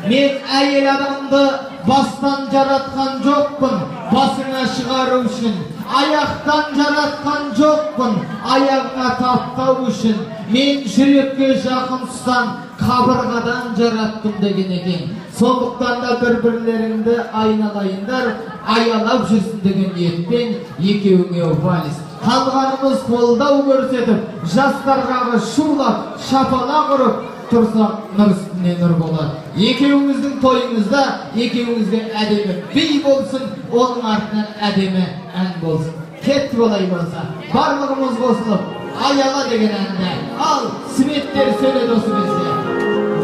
Мен әйел адамды бастан жаратқан жоқпын, басыңа шығару үшін, аяқтан жаратқан жоқпын, аяғыңа таптау үшін. Мен жүрекке жақын тұстан, қабырғадан жараттым деген екен. Сондықтан да бір-бірлеріңді айналайындар, аялап жүрсін деген ниетпен екеуіңе вальс. Қалғанымыз қолдау көрсетіп, жастарға шулап, шапалақ ұрып тұрсақ, нұр үстіне нұр болады. Екеуіңіздің тойыңызда екеуіңізге әдемі би болсын, оның артынан әдемі ән болсын. Кеттік олай болса, барлығымыз қосылып аяла деген әнді. Ал сметтер сөйледі осы кезде.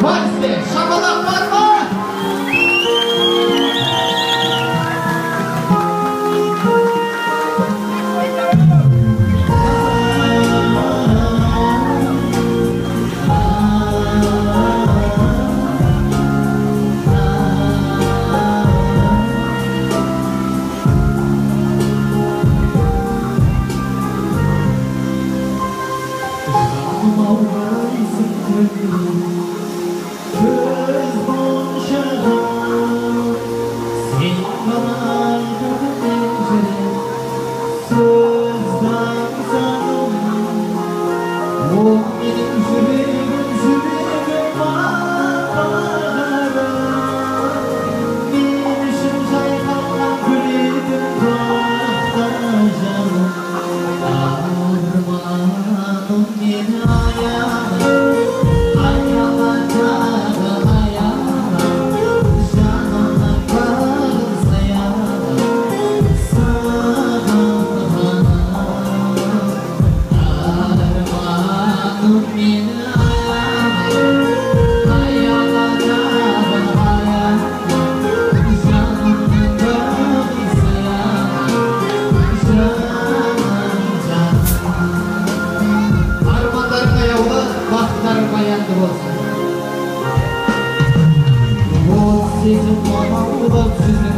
Вальсте шапалақ бар ма? Сезім мамалып жүзің